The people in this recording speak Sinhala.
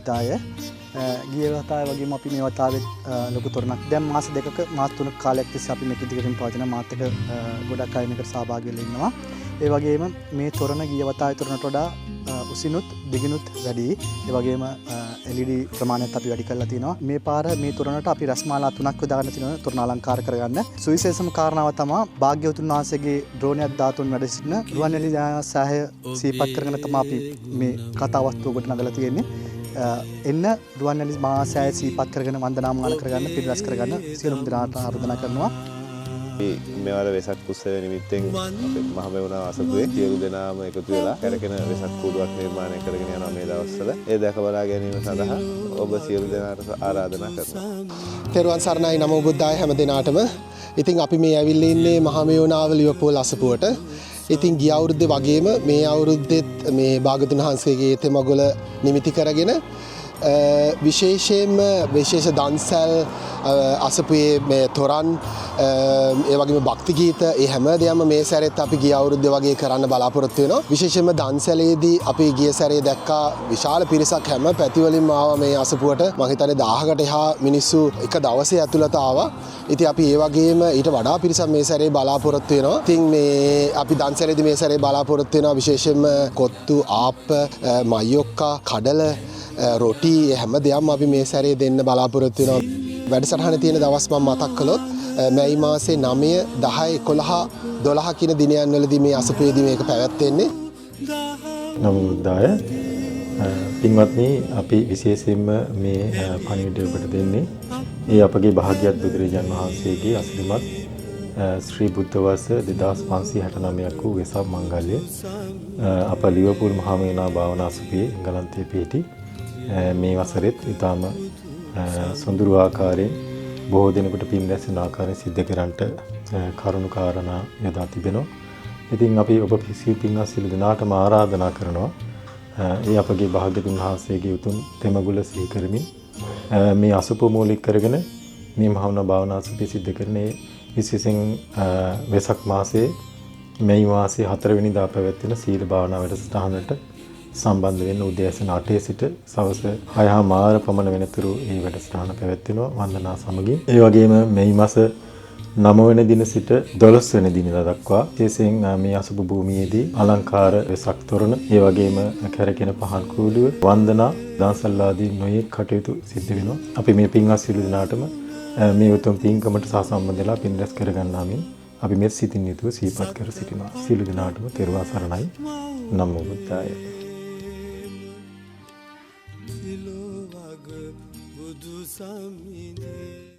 බුද්ධාය. ගිය වතාවේ වගේම අපි මේ වතාවෙත් ලොකු තොරණක් දැන් මාස දෙකක මාස තුනක කාලයක් තිස්සේ අපි මේක දිගටම පවතින මාත් එක්ක ගොඩක් අය මේකට සහභාගී වෙලා ඉන්නවා. ඒ වගේම මේ තොරණ ගිය වතාවේ තොරණට වඩා උසිනුත් දිගිනුත් වැඩි. ඒ වගේම LED ප්‍රමාණයත් අපි වැඩි කරලා තිනවා. මේ පාර මේ තොරණට අපි රස්මාලා තුනක් යොදාගෙන තිනවා තොරණ අලංකාර කරගන්න. සුවිශේෂම කාරණාව තමයි භාග්‍යවතුන් වහන්සේගේ ද්‍රෝණයක් ධාතුන් වැඩ සිටින රුවන්වැලි සෑය සිහිපත් කරගෙන තමයි අපි මේ කතා වස්තුව ගොඩනගලා තියෙන්නේ. එන්න රුවන්වැලි මහා සෑය සිහිපත් කරගෙන වන්දනාමාන කරගන්න පිරිරැස් කරගන්න සියලුම දෙනාට ආරාධනා කරනවා. අපි මෙවර වෙසක් උත්සවය නිමිත්තෙන් අපේ මහමෙවුනා අසපුවේ සියලු දෙනාම එකතු වෙලා කැරකෙන වෙසක් කූඩුවක් නිර්මාණය කරගෙන යනවා මේ දවස්වල. ඒ දැක බලා ගැනීම සඳහා ඔබ සියලු දෙනාට ආරාධනා කරනවා. තෙරුවන් සරණයි, නමෝ බුද්ධාය හැම දෙනාටම. ඉතින් අපි මේ ඇවිල්ලා ඉන්නේ මහමෙවුනාව ලිවර්පූල් අසපුවට. ඉතින් ගිය අවුරුද්දේ වගේම මේ අවුරුද්දෙත් මේ භාගතුන් වහන්සේගේ තෙමගොල නිමිති කරගෙන විශේෂයෙන්ම විශේෂ දන්සැල් අසපුවේ මේ තොරන් ඒ වගේම භක්ති ගීත ඒ හැම දෙයක්ම මේ සැරේත් අපි ගිය අවුරුද්දේ වගේ කරන්න බලාපොරොත්තු වෙනවා. විශේෂයෙන්ම දන්සැලේදී අපි ගිය සැරේ දැක්කා විශාල පිරිසක් හැම පැතිවලින්ම ආවා මේ අසපුවට. මං හිතන්නේ 1000කට එහා මිනිස්සු එක දවසේ ඇතුළත ආවා. ඉතින් අපි ඒ වගේම ඊට වඩා පිරිසක් මේ සැරේ බලාපොරොත්තු වෙනවා. ඉතින් මේ අපි දන්සැලේදී මේ සැරේ බලාපොරොත්තු වෙනවා විශේෂයෙන්ම කොත්තු, ආප්ප, මයියොක්කා, කඩල, රොටි හැම දෙයක්ම අපි මේ සැරේ දෙන්න බලාපොරොත්තු වෙනවා. වැඩසටහන තියෙන දවස් මම මතක් කළොත් මැයි මාසේ 9, 10, 11, 12 කියන දිනයන් වලදී මේ අසපුවේදී මේක පැවැත්වෙන්නේ. නමෝ බුද්ධාය. පින්වත්නි, අපි විශේෂයෙන්ම මේ පණිවිඩය ඔබට දෙන්නේ ඒ අපගේ භාග්‍යවත් බුදුරජාන් වහන්සේගේ අසිරිමත් ශ්‍රී බුද්ධ වර්ෂ 2569ක් වූ වෙසක් මංගල්‍ය අප ලිවර්පූල් මහමෙවුනා භාවනා අසපුවේ එංගලන්තයේ පිහිටි මේ වසරෙත් ඉතාම සොඳුරු ආකාරයෙන් බොහෝ දෙනෙකුට පින් රැස් වෙන ආකාරයෙන් සිද්ධ කරන්නට කරුණු කාරණා යොදා තිබෙනවා. ඉතින් අපි ඔබ පින්වත් සියලු දෙනාටම ආරාධනා කරනවා ඒ අපගේ භාග්‍යතුන් වහන්සේගේ උතුම් තෙමගුල සිහි කරමින් මේ අසපුව මූලික කරගෙන මේ මහවුනා භාවනා අසපුවේ සිද්ධ කරන ඒ විශේෂයෙන් වෙසක් මාසයේ මැයි මාසයේ 4 වෙනිදා පැවැත්වෙන සීල භාවනා වැඩසටහනට සම්බන්ධ වෙන්න උදෑසන 8 සිට සවස 6:30 පමණ වෙනතුරු මේ වැඩසටහන පැවැත්වෙනවා වන්දනා සමගින්. ඒ වගේම මැයි මාස 9 වෙනි දින සිට 12 වෙනි දින දක්වා විශේෂයෙන් මේ අසපු භූමියේදී අලංකාර වෙසක් තොරණ, ඒ වගේම කැරකෙන පහන් කූඩුව, වන්දනා, දන්සල් ආදී නොයෙක් කටයුතු සිද්ධ වෙනවා. අපි මේ පින්වත් සියලු දෙනාටම මේ උතුම් පින්කමට සහසම්බන්ධ වෙලා පින් රැස් කරගන්නාමින් අපි මෙත් සිතින් යුතුව සිහිපත් කර සිටිනවා. සියලු දෙනාටම තෙරුවන් සරණයි. නමෝ බුද්ධාය. සිලොවග බුදු සමිඳේ.